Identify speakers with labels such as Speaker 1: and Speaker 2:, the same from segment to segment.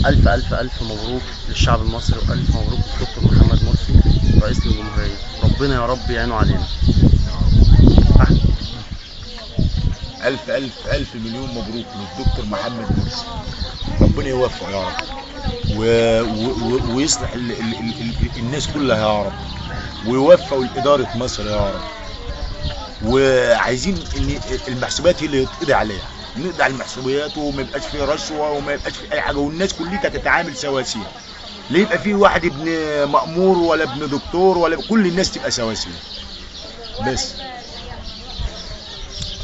Speaker 1: ألف ألف ألف مبروك للشعب المصري، وألف مبروك للدكتور محمد مرسي رئيس الجمهورية. ربنا يا رب يعينه علينا. أحمد.
Speaker 2: ألف ألف ألف مليون مبروك للدكتور محمد مرسي، ربنا يوفقه يا رب ويصلح الناس كلها يا رب، ويوفقه لإدارة مصر يا رب. وعايزين إن المحسوبات هي اللي يتقضي عليها، نقضي على المحسوبيات وما يبقاش فيه رشوة وما يبقاش فيه أي حاجة، والناس كلها تتعامل سواسية. لا يبقى فيه واحد ابن مأمور ولا ابن دكتور ولا، كل الناس تبقى سواسية. بس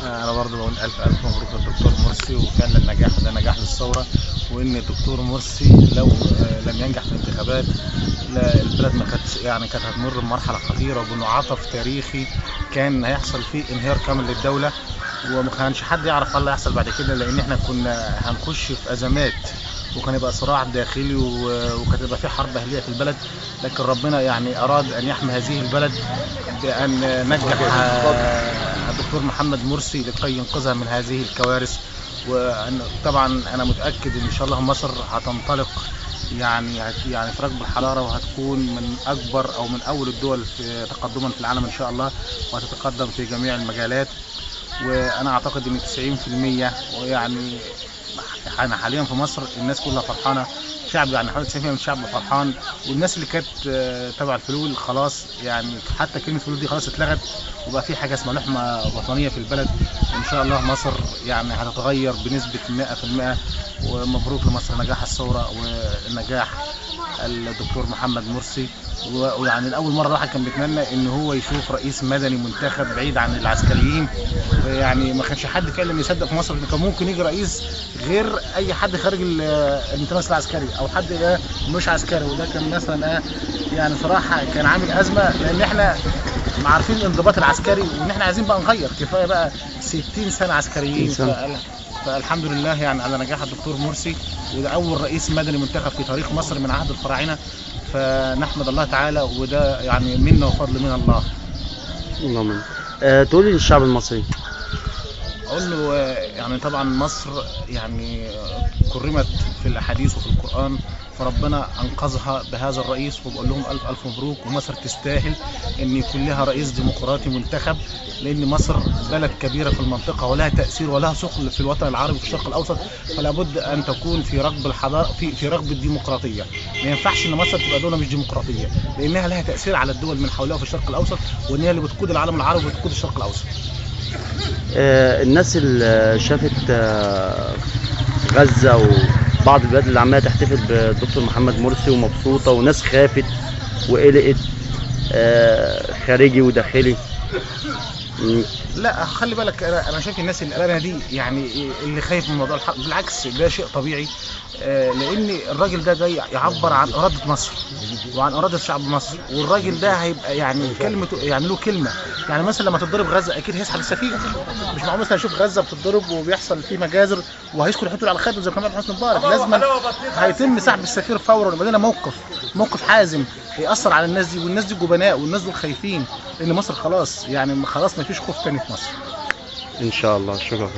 Speaker 3: انا برضه بقول الف الف مبروك للدكتور مرسي، وفعلا نجاح ده نجاح للثورة. وان الدكتور مرسي لو لم ينجح في الانتخابات البلد ما كانتش يعني كانت هتمر بمرحلة خطيرة وبمنعطف تاريخي كان هيحصل فيه انهيار كامل للدولة، وما كانش حد يعرف ايه اللي هيحصل بعد كده، لان احنا كنا هنخش في ازمات وكان يبقى صراع داخلي وكانت يبقى في حرب اهليه في البلد. لكن ربنا يعني اراد ان يحمي هذه البلد بان نجح الدكتور محمد مرسي لكي ينقذها من هذه الكوارث. وطبعا انا متاكد ان شاء الله مصر هتنطلق يعني في ركب الحرارة، وهتكون من اكبر او من اول الدول في تقدما في العالم ان شاء الله، وهتتقدم في جميع المجالات. وانا اعتقد ان 90% ويعني احنا حاليا في مصر الناس كلها فرحانة، شعب يعني حوالي 90% من الشعب فرحان. والناس اللي كانت تبع الفلول خلاص، يعني حتى كلمة فلول دي خلاص اتلغت، وبقى في حاجة اسمها لحمه وطنية في البلد. ان شاء الله مصر يعني هتتغير بنسبة 100%. ومبروك لمصر نجاح الثورة ونجاح الدكتور محمد مرسي. ويعني لاول مرة الواحد كان بيتمنى ان هو يشوف رئيس مدني منتخب بعيد عن العسكريين. يعني ما كانش حد فعلا يصدق في مصر ان كان ممكن يجي رئيس غير اي حد خارج التراث العسكري او حد مش عسكري، وده كان مثلا يعني صراحة كان عامل ازمة، لان احنا عارفين الانضباط العسكري وان احنا عايزين بقى نغير، كفاية بقى 60 سنة عسكريين. فالحمد لله يعني على نجاح الدكتور مرسي، وده اول رئيس مدني منتخب في تاريخ مصر من عهد الفراعنة، فنحمد الله تعالى، وده يعني منا وفضل من الله.
Speaker 1: اللهم تقولي للشعب المصري؟
Speaker 3: اقول له يعني طبعا مصر يعني كرمت في الاحاديث وفي القران، فربنا انقذها بهذا الرئيس، وبقول لهم الف الف مبروك. ومصر تستاهل ان يكون لها رئيس ديمقراطي منتخب، لان مصر بلد كبيرة في المنطقة ولها تاثير ولها ثقل في الوطن العربي وفي الشرق الاوسط، فلا بد ان تكون في ركب الحضارة، في ركب الديمقراطية. ما ينفعش ان مصر تبقى دولة مش ديمقراطية، لانها لها تاثير على الدول من حولها في الشرق الاوسط، وان هي اللي بتقود العالم العربي وبتقود الشرق الاوسط.
Speaker 1: الناس اللي شافت غزة وبعض البلاد اللي عماله تحتفل بالدكتور محمد مرسي ومبسوطة، وناس خافت وقلقت خارجي وداخلي.
Speaker 3: لا خلي بالك، انا شايف الناس اللي قلقانة دي يعني اللي خايف من موضوع الحرب، بالعكس ده شيء طبيعي، لان الراجل ده جاي يعبر عن اراده مصر وعن اراده شعب مصر، والراجل ده هيبقى يعني كلمته، يعني له كلمة. يعني مثلا لما تتضرب غزة اكيد هيسحب السفينة، مش معقول مثلا يشوف غزة بتتضرب وبيحصل فيه مجازر وهيسكت يحطوا على خده زي ما كان حسني مبارك. لازم هيتم سحب السفير فورا، ويبقى لنا موقف حازم هيأثر على الناس دي، والناس دي جبناء والناس دول خايفين، لان مصر خلاص يعني خلاص ما فيش خوف تاني في مصر
Speaker 1: ان شاء الله. شكرا.